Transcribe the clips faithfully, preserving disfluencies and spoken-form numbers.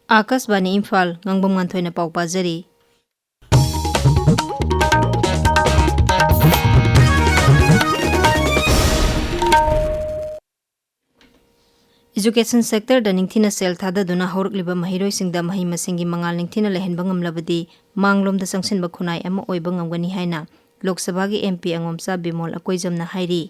ꯑꯥꯀꯥꯁꯕꯥꯅꯤ ꯏꯝꯐꯥꯜ, ꯉꯥꯡꯕꯝ ꯉꯥꯟꯊꯣꯏꯅ ꯄꯥꯎ ꯄꯥꯖꯔꯤ꯫ Education sectorꯗ ꯅꯤꯡꯊꯤꯅ ꯁꯦꯜ ꯊꯥꯗꯗꯨꯅ ꯍꯧꯔꯛꯂꯤꯕ ꯃꯍꯩꯔꯣꯏꯁꯤꯡꯗ ꯃꯍꯩ ꯃꯁꯤꯡꯒꯤ ꯃꯉꯥꯜ ꯅꯤꯡꯊꯤꯅ ꯂꯩꯍꯟꯕ ꯉꯝꯂꯕꯗꯤ ꯃꯥꯡꯂꯣꯝꯗ ꯆꯪꯁꯤꯟꯕ ꯈꯨꯟꯅꯥꯏ ꯑꯃ ꯑꯣꯏꯕ ꯉꯝꯒꯅꯤ ꯍꯥꯏꯅ ꯂꯣꯛ ꯁꯚꯥꯒꯤ M P ꯑꯉꯣꯝꯆꯥ ꯕꯤꯃꯣꯜ ꯑꯀꯣꯏꯖꯝꯅ ꯍꯥꯏꯔꯤ꯫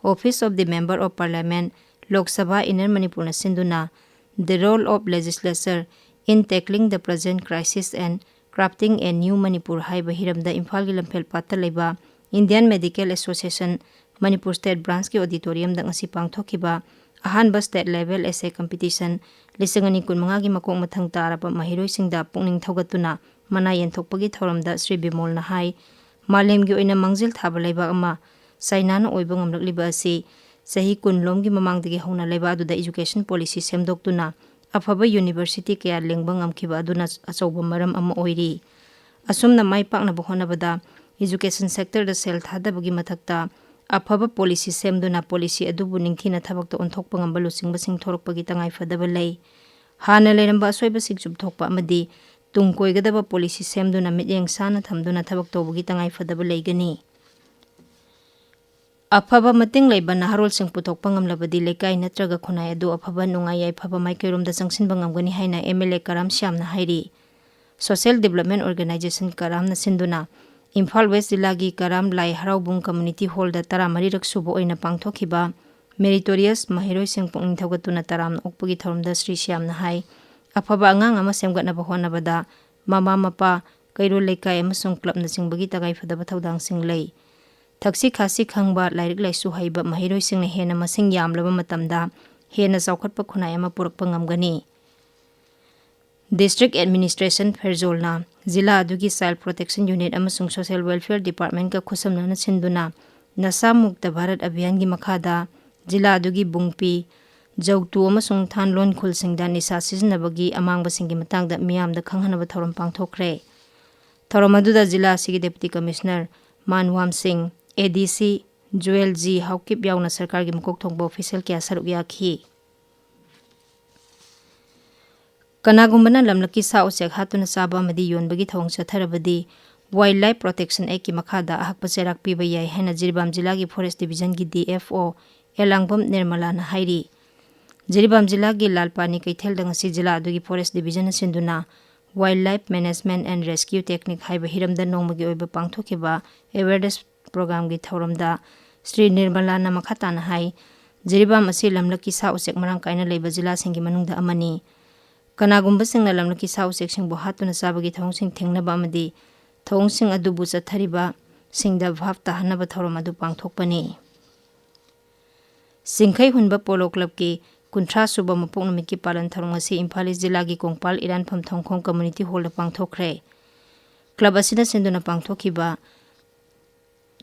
Office of the Member of Parliament, Lok Sabha Inner ꯃꯅꯤꯄꯨꯔꯅ ꯁꯤꯟꯗꯨꯅ The Role of Legislature in Tackling the Present Crisis and Crafting a New Manipur ꯍꯥꯏꯕ ꯍꯤꯔꯝꯗ ꯏꯝꯐꯥꯜꯒꯤ ꯂꯝꯐꯦꯜ ꯄꯥꯠꯇ ꯂꯩꯕ Indian Medical Association Manipur State Branchꯀꯤ auditoriumꯗ ꯉꯁꯤ ꯄꯥꯡꯊꯣꯛꯈꯤꯕ ꯑꯍꯥꯟꯕ State Level Essay Competition ꯂꯤꯁꯤꯡ ꯑꯅꯤ ꯀꯨꯟꯃꯉꯥꯒꯤ ꯃꯀꯣꯛ ꯃꯊꯪ ꯇꯥꯔꯕ ꯃꯍꯩꯔꯣꯏꯁꯤꯡꯗ ꯄꯨꯛꯅꯤꯡ ꯊꯧꯒꯠꯇꯨꯅ ꯃꯅꯥ ꯌꯦꯟꯊꯣꯛꯄꯒꯤ ꯊꯧꯔꯝꯗ ꯁ꯭ꯔꯤ ꯕꯤꯃꯣꯜꯅ ꯍꯥꯏ, ꯃꯥꯂꯦꯝꯒꯤ ꯑꯣꯏꯅ ꯃꯥꯡꯖꯤꯜ ꯊꯥꯕ ꯂꯩꯕꯥꯛ ꯑꯃ ꯆꯥꯏꯅꯥꯅ ꯑꯣꯏꯕ ꯉꯝꯂꯛꯂꯤꯕ ꯑꯁꯤ ꯆꯍꯤ ꯀꯨꯟ ꯂꯣꯝꯒꯤ ꯃꯃꯥꯡꯗꯒꯤ ꯍꯧꯅ ꯂꯩꯕꯥꯛ ꯑꯗꯨꯗ education policy ꯁꯦꯝꯗꯣꯛꯇꯨꯅ ꯑꯐꯕ university ꯀꯌꯥ ꯂꯤꯡꯕ ꯉꯝꯈꯤꯕ ꯑꯗꯨꯅ ꯑꯆꯧꯕ ꯃꯔꯝ ꯑꯃ ꯑꯣꯏꯔꯤ꯫ ꯑꯁꯨꯝꯅ ꯃꯥꯏ ꯄꯥꯛꯅꯕ ꯍꯣꯠꯅꯕꯗ education sectorꯗ ꯁꯦꯜ ꯊꯥꯗꯕꯒꯤ ꯃꯊꯛꯇ ꯑꯐꯕ policy ꯁꯦꯝꯗꯨꯅ policy ꯑꯗꯨꯕꯨ ꯅꯤꯡꯊꯤꯅ ꯊꯕꯛꯇ ꯑꯣꯟꯊꯣꯛꯄ ꯉꯝꯕ ꯂꯨꯆꯤꯡꯕꯁꯤꯡ ꯊꯣꯔꯛꯄꯒꯤ ꯇꯉꯥꯏꯐꯗꯕ ꯂꯩ꯫ ꯍꯥꯟꯅ ꯂꯩꯔꯝꯕ ꯑꯁꯣꯏꯕꯁꯤꯡ ꯆꯨꯝꯊꯣꯛꯄ ꯑꯃꯗꯤ ꯇꯨꯡ ꯀꯣꯏꯒꯗꯕ policy ꯁꯥꯅ ꯊꯝꯗꯨꯅ ꯊꯕꯛ ꯇꯧꯕꯒꯤ ꯇꯉꯥꯏꯐꯗꯕ ꯂꯩ꯫ ꯍꯥꯟꯅ ꯂꯩꯔꯝꯕ ꯑꯁꯣꯏꯕꯁꯤꯡ ꯆꯨꯝꯊꯣꯛꯄ ꯑꯃꯗꯤ ꯇꯨꯡ ꯀꯣꯏꯒꯗꯕ policy ꯁꯥꯅ ꯊꯝꯗꯨꯅ ꯊꯕꯛ ꯇꯧꯕꯒꯤ ꯇꯉꯥꯏꯐꯗꯕ ꯂꯩꯒꯅꯤ꯫ ꯑꯐꯕ ꯃꯇꯤꯡ ꯂꯩꯕ ꯅꯍꯥꯔꯣꯜꯁꯤꯡ ꯄꯨꯊꯣꯛꯄ ꯉꯝꯂꯕꯗꯤ ꯂꯩꯀꯥꯏ ꯅꯠꯇ꯭ꯔꯒ ꯈꯨꯟꯅꯥꯏ ꯑꯗꯨ ꯑꯐꯕ ꯅꯨꯡꯉꯥꯏ ꯌꯥꯏꯐꯕ ꯃꯥꯏꯀꯩꯔꯣꯝꯗ ꯆꯪꯁꯤꯟꯕ ꯉꯝꯒꯅꯤ ꯍꯥꯏꯅ M L A ꯀꯔꯥꯝ ꯁ꯭ꯌꯥꯝꯅ ꯍꯥꯏꯔꯤ꯫ Social Development Organisation ꯀꯔꯥꯝꯅ ꯁꯤꯟꯗꯨꯅ ꯏꯝꯐꯥꯜ West ꯖꯤꯂꯥꯒꯤ ꯀꯔꯥꯝ ꯂꯥꯏ ꯍꯔꯥꯎꯕꯨꯡ community hallꯗ ꯇꯔꯥꯃꯔꯤꯔꯛ ꯁꯨꯕ ꯑꯣꯏꯅ ꯄꯥꯡꯊꯣꯛꯈꯤꯕ Meritorious ꯃꯍꯩꯔꯣꯏꯁꯤꯡ ꯄꯨꯛꯅꯤꯡ ꯊꯧꯒꯠꯇꯨꯅ ꯇꯔꯥꯝꯅ ꯑꯣꯛꯄꯒꯤ ꯊꯧꯔꯝꯗ ꯁ꯭ꯔꯤ ꯁ꯭ꯌꯥꯝꯅ ꯍꯥꯏ, ꯑꯐꯕ ꯑꯉꯥꯡ ꯑꯃ ꯁꯦꯝꯒꯠꯅꯕ ꯍꯣꯠꯅꯕꯗ ꯃꯃꯥ ꯃꯄꯥ, ꯀꯩꯔꯣꯜ ꯂꯩꯀꯥꯏ ꯑꯃꯁꯨꯡ clubꯅꯆꯤꯡꯕꯒꯤ ꯇꯉꯥꯏꯐꯗꯕ ꯊꯧꯗꯥꯡꯁꯤꯡ ꯂꯩ꯫ ꯊꯛꯁꯤ ꯈꯥꯁꯤ ꯈꯪꯕ, ꯂꯥꯏꯔꯤꯛ ꯂꯥꯏꯁꯨ ꯍꯩꯕ ꯃꯍꯩꯔꯣꯏꯁꯤꯡꯅ ꯍꯦꯟꯅ ꯃꯁꯤꯡ ꯌꯥꯝꯂꯕ ꯃꯇꯝꯗ ꯍꯦꯟꯅ ꯆꯥꯎꯈꯠꯄ ꯈꯨꯟꯅꯥꯏ ꯑꯃ ꯄꯨꯔꯛꯄ ꯉꯝꯒꯅꯤ꯫ District Administration ꯐꯦꯔꯖꯣꯜꯅ ꯖꯤꯂꯥ ꯑꯗꯨꯒꯤ Child Protection Unit ꯑꯃꯁꯨꯡ Social Welfare Departmentꯀ ꯈꯨꯠꯁꯝꯅꯅ ꯁꯤꯟꯗꯨꯅ ꯅꯁꯥ ꯃꯨꯛꯇ ꯚꯥꯔꯠ ꯑꯚꯤꯌꯥꯟꯒꯤ ꯃꯈꯥꯗ ꯖꯤꯂꯥ ꯑꯗꯨꯒꯤ ꯕꯨꯡꯄꯤ, ꯖꯧꯇꯨ ꯑꯃꯁꯨꯡ ꯊꯥꯟꯂꯣꯟ ꯈꯨꯜꯁꯤꯡꯗ ꯅꯤꯁꯥ ꯁꯤꯖꯤꯟꯅꯕꯒꯤ ꯑꯃꯥꯡꯕꯁꯤꯡꯒꯤ ꯃꯇꯥꯡꯗ ꯃꯤꯌꯥꯝꯗ ꯈꯪꯍꯟꯅꯕ ꯊꯧꯔꯝ ꯄꯥꯡꯊꯣꯛꯈ꯭ꯔꯦ꯫ ꯊꯧꯔꯝ ꯑꯗꯨꯗ ꯖꯤꯂꯥ ꯑꯁꯤꯒꯤ Deputy Commissioner ꯃꯥꯟꯋꯥꯝ ꯁꯤꯡ, A D C ꯖꯨꯋꯦꯜ G Haokip ꯌꯥꯎꯅ ꯁꯔꯀꯥꯔꯒꯤ ꯃꯀꯣꯛ ꯊꯣꯡꯕ official ꯀꯌꯥ ꯁꯔꯨꯛ ꯌꯥꯈꯤ꯫ ꯀꯅꯥꯒꯨꯝꯕꯅ ꯂꯝꯂꯛꯀꯤ ꯁꯥ ꯎꯆꯦꯛ ꯍꯥꯠꯇꯨꯅ ꯆꯥꯕ ꯑꯃꯗꯤ ꯌꯣꯟꯕꯒꯤ ꯊꯧꯑꯣꯡ ꯆꯠꯊꯔꯕꯗꯤ Wildlife Protection Actꯀꯤ ꯃꯈꯥꯗ ꯑꯍꯛꯄ ꯆꯩꯔꯥꯛ ꯄꯤꯕ ꯌꯥꯏ ꯍꯥꯏꯅ ꯖꯤꯔꯤꯕꯥꯝ ꯖꯤꯂꯥꯒꯤ Forest Divisionꯒꯤ D F O ꯑꯦꯂꯥꯡꯕꯝ ꯅꯤꯔꯃꯂꯥꯅ ꯍꯥꯏꯔꯤ꯫ ꯖꯤꯔꯤꯕꯥꯝ ꯖꯤꯂꯥꯒꯤ ꯂꯥꯜꯄꯥꯅꯤ ꯀꯩꯊꯦꯜꯗ ꯉꯁꯤ ꯖꯤꯂꯥ ꯑꯗꯨꯒꯤ Forest Divisionꯅ ꯁꯤꯟꯗꯨꯅ Wildlife Management and Rescue Technique ꯍꯥꯏꯕ ꯍꯤꯔꯝꯗ ꯅꯣꯡꯃꯒꯤ ꯑꯣꯏꯕ ꯄꯥꯡꯊꯣꯛꯈꯤꯕ awareness programꯒꯤ ꯊꯧꯔꯝꯗ ꯁ꯭ꯔꯤ ꯅꯤꯔꯃꯂꯥꯅ ꯃꯈꯥ ꯇꯥꯅ ꯍꯥꯏ, ꯖꯤꯔꯤꯕꯥꯝ ꯑꯁꯤ ꯂꯝꯂꯛꯀꯤ ꯁꯥ ꯎꯆꯦꯛ ꯃꯔꯥꯡ ꯀꯥꯏꯅ ꯂꯩꯕ ꯖꯤꯂꯥꯁꯤꯡꯒꯤ ꯃꯅꯨꯡꯗ ꯑꯃꯅꯤ꯫ ꯀꯅꯥꯒꯨꯝꯕꯁꯤꯡꯅ ꯂꯝꯂꯛꯀꯤ ꯁꯥ ꯎꯆꯦꯛꯁꯤꯡꯕꯨ ꯍꯥꯠꯇꯨꯅ ꯆꯥꯕꯒꯤ ꯊꯧꯑꯣꯡꯁꯤꯡ ꯊꯤꯡꯅꯕ ꯑꯃꯗꯤ ꯊꯧꯑꯣꯡꯁꯤꯡ ꯑꯗꯨꯕꯨ ꯆꯠꯊꯔꯤꯕꯁꯤꯡꯗ ꯚꯥꯞ ꯇꯥꯍꯟꯅꯕ ꯊꯧꯔꯝ ꯑꯗꯨ ꯄꯥꯡꯊꯣꯛꯄꯅꯤ꯫ ꯆꯤꯡꯈꯩ ꯍꯨꯟꯕ ꯄꯣꯂꯣ ꯀ꯭ꯂꯕꯀꯤ ꯀꯨꯟꯊ꯭ꯔꯥ ꯁꯨꯕ ꯃꯄꯣꯛ ꯅꯨꯃꯤꯠꯀꯤ ꯄꯥꯂꯟ ꯊꯧꯔꯝ ꯑꯁꯤ ꯏꯝꯐꯥꯜ ꯏꯁ ꯖꯤꯂꯥꯒꯤ ꯀꯣꯡꯄꯥꯜ ꯏꯔꯥꯟꯐꯝ ꯊꯣꯡꯈꯣꯡ ꯀꯝꯃ꯭ꯌꯨꯅꯤꯇꯤ ꯍꯣꯜꯗ ꯄꯥꯡꯊꯣꯛꯈ꯭ꯔꯦ꯫ ꯀ꯭ꯂꯕ ꯑꯁꯤꯅ ꯁꯤꯟꯗꯨꯅ ꯄꯥꯡꯊꯣꯛꯈꯤꯕ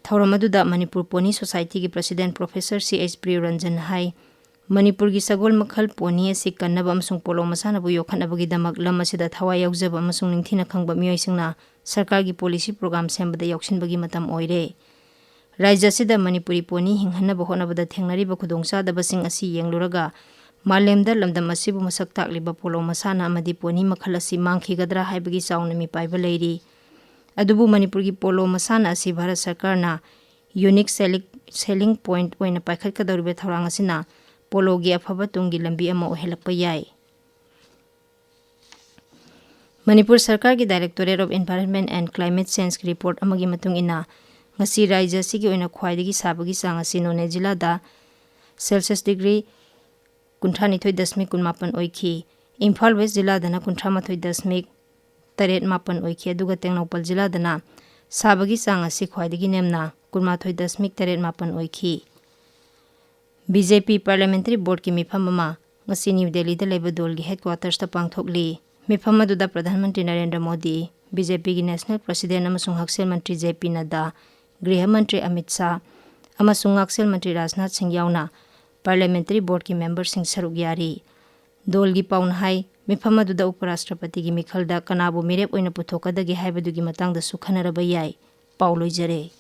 ꯊꯧꯔꯝ ꯑꯗꯨꯗ ꯃꯅꯤꯄꯨꯔ ꯄꯣꯅꯤ ꯁꯣꯁꯥꯏꯇꯤꯒꯤ ꯄ꯭ꯔꯁꯤꯗꯦꯟ ꯄ꯭ꯔꯣꯐꯦꯁꯔ ꯁꯤ ꯑꯩꯆ ꯄ꯭ꯔꯤꯌꯣꯔꯟꯖꯟ ꯍꯥꯏ, ꯃꯅꯤꯄꯨꯔꯒꯤ ꯁꯒꯣꯜ ꯃꯈꯜ ꯄꯣꯅꯤ ꯑꯁꯤ ꯀꯟꯅꯕ ꯑꯃꯁꯨꯡ ꯄꯣꯂꯣ ꯃꯁꯥꯟꯅꯕꯨ ꯌꯣꯛꯈꯠꯅꯕꯒꯤꯗꯃꯛ ꯂꯝ ꯑꯁꯤꯗ ꯊꯋꯥꯏ ꯌꯥꯎꯖꯕ ꯑꯃꯁꯨꯡ ꯅꯤꯡꯊꯤꯅ ꯈꯪꯕ ꯃꯤꯑꯣꯏꯁꯤꯡꯅ ꯁꯔꯀꯥꯔꯒꯤ ꯄꯣꯂꯤꯁꯤ ꯄ꯭ꯔꯣꯒ꯭ꯔꯥꯝ ꯁꯦꯝꯕꯗ ꯌꯥꯎꯁꯤꯟꯕꯒꯤ ꯃꯇꯝ ꯑꯣꯏꯔꯦ꯫ ꯔꯥꯖ꯭ꯌ ꯑꯁꯤꯗ ꯃꯅꯤꯄꯨꯔꯤ ꯄꯣꯅꯤ ꯍꯤꯡꯍꯟꯅꯕ ꯍꯣꯠꯅꯕꯗ ꯊꯦꯡꯅꯔꯤꯕ ꯈꯨꯗꯣꯡꯆꯥꯗꯕꯁꯤꯡ ꯑꯁꯤ ꯌꯦꯡꯂꯨꯔꯒ ꯃꯥꯂꯦꯝꯗ ꯂꯝꯗꯝ ꯑꯁꯤꯕꯨ ꯃꯁꯛ ꯇꯥꯛꯂꯤꯕ ꯄꯣꯂꯣ ꯃꯁꯥꯟꯅ ꯑꯃꯗꯤ ꯄꯣꯅꯤ ꯃꯈꯜ ꯑꯁꯤ ꯃꯥꯡꯈꯤꯒꯗ꯭ꯔꯥ ꯍꯥꯏꯕꯒꯤ ꯆꯥꯎꯅ ꯃꯤꯄꯥꯏꯕ ꯂꯩꯔꯤ꯫ ꯑꯗꯨꯕꯨ ꯃꯅꯤꯄꯨꯔꯒꯤ ꯄꯣꯂꯣ ꯃꯁꯥꯟꯅ ꯑꯁꯤ ꯚꯥꯔꯠ ꯁꯔꯀꯥꯔꯅ unique selling, selling point ꯑꯣꯏꯅ ꯄꯥꯏꯈꯠꯀꯗꯧꯔꯤꯕ ꯊꯧꯔꯥꯡ ꯑꯁꯤꯅ ꯄꯣꯂꯣꯒꯤ ꯑꯐꯕ ꯇꯨꯡꯒꯤ ꯂꯝꯕꯤ ꯑꯃ ꯑꯣꯏꯍꯜꯂꯛꯄ ꯌꯥꯏ꯫ ꯃꯅꯤꯄꯨꯔ ꯁꯔꯀꯥꯔꯒꯤ Directorate of Environment and Climate Changeꯀꯤ report ꯑꯃꯒꯤ ꯃꯇꯨꯡ ꯏꯟꯅ, ꯉꯁꯤ ꯔꯥꯖ꯭ꯌ ꯑꯁꯤꯒꯤ ꯑꯣꯏꯅ ꯈ꯭ꯋꯥꯏꯗꯒꯤ ꯁꯥꯕꯒꯤ ꯆꯥꯡ ꯑꯁꯤ ꯅꯣꯅꯦ ꯖꯤꯂꯥꯗ Celsius degree ꯀꯨꯟꯊ꯭ꯔꯥ ꯅꯤꯊꯣꯏ ꯗꯁꯃꯤꯛ ꯀꯨꯟ ꯃꯥꯄꯟ ꯑꯣꯏꯈꯤ꯫ ꯏꯝꯐꯥꯜ ꯋꯦꯁ ꯖꯤꯂꯥꯗꯅ ꯀꯨꯟꯊ꯭ꯔꯥ ꯃꯥꯊꯣꯏ ꯗꯁꯃꯤꯛ ꯇꯔꯦꯠ ꯃꯥꯄꯟ ꯑꯣꯏꯈꯤ, ꯑꯗꯨꯒ ꯇꯦꯡꯅꯧꯄꯜ ꯖꯤꯂꯥꯗꯅ ꯁꯥꯕꯒꯤ ꯆꯥꯡ ꯑꯁꯤ ꯈ꯭ꯋꯥꯏꯗꯒꯤ ꯅꯦꯝꯅ ꯀꯨꯟꯃꯥꯊꯣꯏ ꯗꯁꯃꯤꯛ ꯇꯔꯦꯠ ꯃꯥꯄꯟ ꯑꯣꯏꯈꯤ꯫ B J P Parliamentary Boardꯀꯤ ꯃꯤꯐꯝ ꯑꯃ ꯉꯁꯤ ꯅ꯭ꯌꯨ ꯗꯦꯜꯂꯤꯗ ꯂꯩꯕ ꯗꯣꯜꯒꯤ headquartersꯇ ꯄꯥꯡꯊꯣꯛꯂꯤ꯫ ꯃꯤꯐꯝ ꯑꯗꯨꯗ Pradhan Mantri Narendra Modi, B J Pꯒꯤ National President ꯑꯃꯁꯨꯡ ꯍꯛꯁꯦꯜ ꯃꯟꯇ꯭ꯔꯤ J P ꯅꯗꯥ, ꯒ꯭ꯔꯤꯍ ꯃꯟꯇ꯭ꯔꯤ ꯑꯃꯤꯠ ꯁꯥꯍ ꯑꯃꯁꯨꯡ ꯉꯥꯛꯁꯦꯜ ꯃꯟꯇ꯭ꯔꯤ ꯔꯥꯖꯅꯥꯊ ꯁꯤꯡ ꯌꯥꯎꯅ Parliamentary Boardꯀꯤ memberꯁꯤꯡ ꯁꯔꯨꯛ ꯌꯥꯔꯤ꯫ ꯗꯣꯜꯒꯤ ꯄꯥꯎꯅ ꯍꯥꯏ, ꯃꯤꯐꯝ ꯑꯗꯨꯗ ꯎꯄ ꯔꯥꯁꯇ꯭ꯔꯄꯇꯤꯒꯤ ꯃꯤꯈꯜꯗ ꯀꯅꯥꯕꯨ ꯃꯤꯔꯦꯞ ꯑꯣꯏꯅ ꯄꯨꯊꯣꯛꯀꯗꯒꯦ ꯍꯥꯏꯕꯗꯨꯒꯤ ꯃꯇꯥꯡꯗꯁꯨ ꯈꯟꯅꯔꯕ ꯌꯥꯏ꯫ ꯄꯥꯎ ꯂꯣꯏꯖꯔꯦ꯫